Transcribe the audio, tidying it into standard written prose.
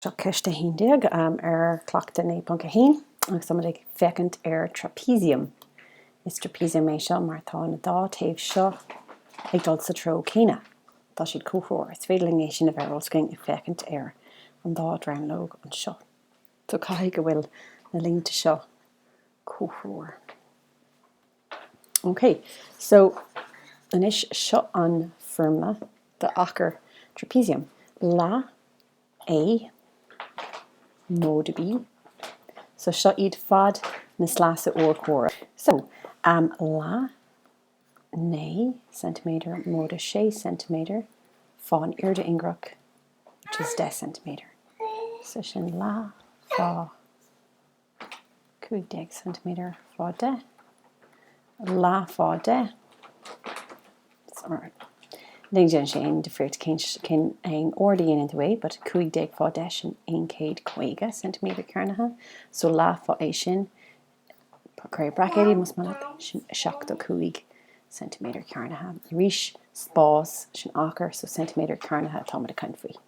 Seo ceist 11 ar Cleachtadh 9.1 agus táimid ag féachaint ar trapezium. Is trapezium é seo mar tá na dá taobh seo ag dul sa treo céanna. Tá siad comhthreomhar. Is féidir linn é sin a bheith ar eolas againn ag féachaint ar an dá dronuilleog anseo. So caithfidh go bhfuil na línte seo comhthreomhar. Ok, so anois seo an foirmle d'achar trapezium. Leath A móide B. So seo iad fad na sleasa urchóra. So, um, leath 9 ceintiméadar móide 6 ceintiméadar fá an airde ingearach, which is 10 ceintiméadar. So sin leath fá 15 ceintiméadar fá 10, leath fá 10. Ní dhéanann sé aon difríocht cén cén aon ord a dhéanann tú é, but 15 fá 10 sin 150 ceintiméadar cearnaithe, so leath fá é sin, cuir braicéidí más maith leat, sin 75 ceintiméadar cearnaithe. Arís, spás, sin achar, so ceintiméadar cearnaithe atáimid ag caint faoi.